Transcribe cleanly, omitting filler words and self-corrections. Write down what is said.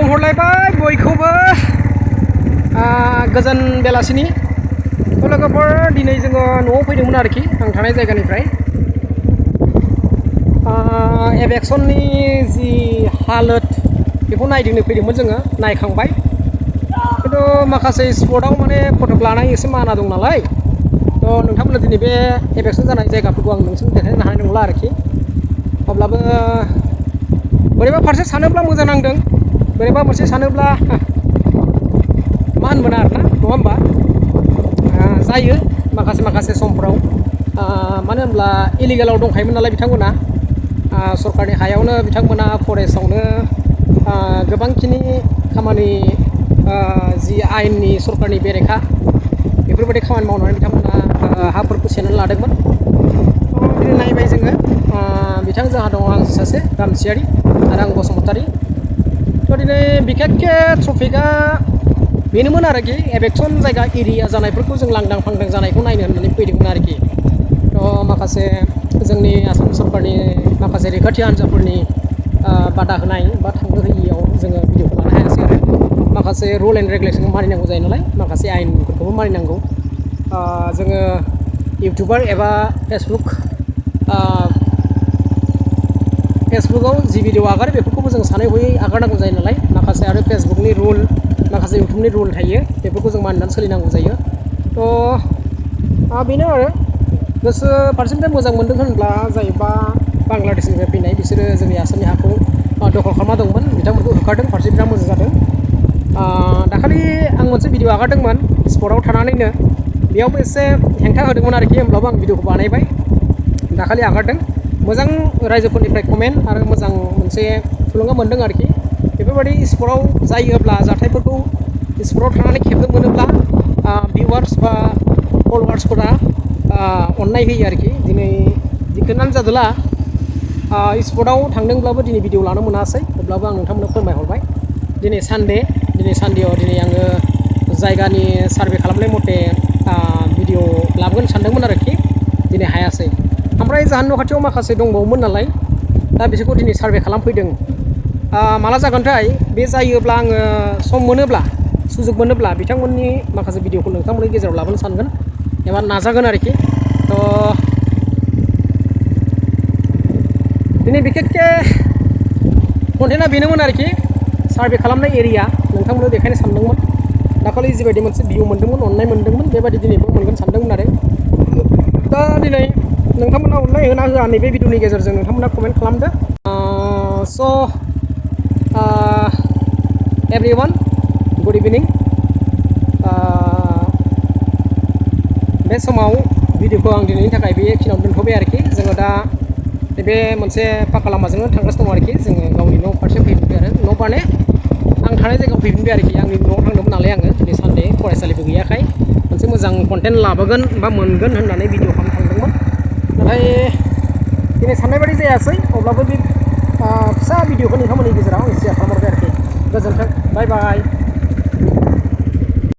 बुंहरलायबाय बयखौबो गोजोन बेलासिनि लोगोफोर दिनै जोङो न'आव फैदोंमोन आरोखि आं थानाय जायगानिफ्राय एबेक्सननि जि हालोद बेखौ नायदिंनो फैदोंमोन जोङो नायखांबाय खिन्थु माखासे स्पटआव माने फट' लानाय एसे माना दं नालाय थ' नोंथांमोना दिनै बे एबेक्सन जानाय जायगाफोरखौ आं नोंसोरनो देखायनो हानाय नंला आरोखि अब्लाबो बोरैबा फारसे सानोब्ला मोजां नांदों बोरैबा मोनसे सानोब्ला मा होनगोन आरोना नङा होमबा जायो माखासे समफ्राव मानो होनब्ला इलिगेलाव दंखायोमोन नालाय बिथांमोना सरकारनि हायावनो बिथांमोना फरेस्टआवनो गोबांखिनि खामानि जि आयेननि सरकारनि बेरेखा बेफोरबायदि खामानि मावनानै बिथांमोना हाफोरखौ सेनानै लादोंमोन दिनै नायबाय जोङो बिथां जोंहा दङ आं सासे गामसियारि आरो आं बसुमतारी थ' दिनै बिखेकखे ट्रपिकआ बेनोमोन आरोखि एबेक्सन जायगा एरिया जानायफोरखौ जों लांदां फांदां जानायखौ नायनो होननानै फैदोंमोन आरोखि थ' माखासे जोंनि आसाम सरकारनि माखासे रैखाथि हान्जाफोरनि बादा होनाय बा थांनो होयियाव जोङो भिडिअखौ लानो हायासै आरो माखासे रुल एन्ड रेगुलेसनखौ मानिनांगौ जायो नालाय माखासे आयेनफोरखौबो मानिनांगौ जोङो इउटुबार एबा फेसबुकआव जि भिडिअ आगारो बेफोरखौबो जों सानै हयै आगारनांगौ जायो नालाय माखासे आरो फेसबुकनि रुल माखासे इउटुबनि रुल थायो बेफोरखौ जों मानिनानै सोलिनांगौ जायो थ' बेनो आरो गोसो फारसेनिफ्राय मोजां मोनदों होनब्ला जायोबा बांलादेशनिफ्राय फैनाय बिसोरो जोंनि आसामनि हाखौ दखल खालामना दंमोन बिथांमोनखौ होखारदों फारसे बिराद मोजां जादों दाखालि आं मोनसे भिडिअ आगारदोंमोन स्पटआव थानानैनो बेयावबो एसे हेंथा होदोंमोन आरोखि होमब्लाबो आं भिडिअखौ बानायबाय दाखालि आगारदों मोजां रायजोफोरनिफ्राय कमेन्ट आरो मोजां मोनसे थुलुंगा मोनदों आरोखि बेफोरबायदि स्पटआव जायोब्ला जाथायफोरखौ स्पटआव थांनानै खेबनो मोनोब्ला भिउवार्स बा फलोवार्सफोरा अननाय होयो आरोखि दिनै दिखोनानै जादोला स्पटआव थांदोंब्लाबो दिनै भिडिअ लानो मोनासै अब्लाबो आं नोंथांमोननो फोरमायहरबाय दिनै सानडेआव दिनै आङो जायगानि सार्भे खालामनाय मथे भिडिअ लाबोगोन सानदोंमोन आरोखि दिनै हायासै ओमफ्राय जाहानि न' खाथियाव माखासे दंबावोमोन नालाय दा बिसोरखौ दिनै सार्भे खालामफैदों माला जागोनथाय बे जायोब्ला आङो सम मोनोब्ला सुजुग मोनोब्ला बिथांमोननि माखासे भिडिअखौ नोंथांमोननि गेजेराव लाबोनो सानगोन एबा नाजागोन आरोखि थ' दिनै बिखेकखे कन्टेन्टआ बेनोमोन आरोखि सार्भे खालामनाय एरिया नोंथांमोननो देखायनो सानदोंमोन दाखालि जिबायदि मोनसे भिउ मोनदोंमोन अननाय मोनदोंमोन बेबायदि दिनैबो मोनगोन सानदोंमोन आरो दा दिनै नोंथांमोना अननाय होना होआ नैबे भिडिअनि गेजेरजों नोंथांमोना कमेन्ट खालामदो स' एभ्रिवान गुड इभिनिं बे समाव भिडिअखौ आं दिनैनि थाखाय बेखिनियावनो दोनथ'बाय आरोखि जोङो दा बे मोनसे पाका लामाजोंनो थांगासिनो दं आरोखि जोङो गावनि न' फारसे फैफिनबाय आरो न' माने आं थानाय जायगायाव फैफिनबाय आरोखि आंनि न'आव थांदोंमोन नालाय आङो दिनै सानडे फरायसालिबो गैयाखाय मोनसे मोजां कन्टेन्ट लाबोगोन बा मोनगोन होननानै भिडिअ खालामनो थांदोंमोन नाथाय दिनै साननाय बायदि जायासै अब्लाबो बे फिसा भिडिअखौ नोंथांमोननि गेजेराव आं शेयार खालामहरबाय आरोखि गोजोन्थों बाय बाय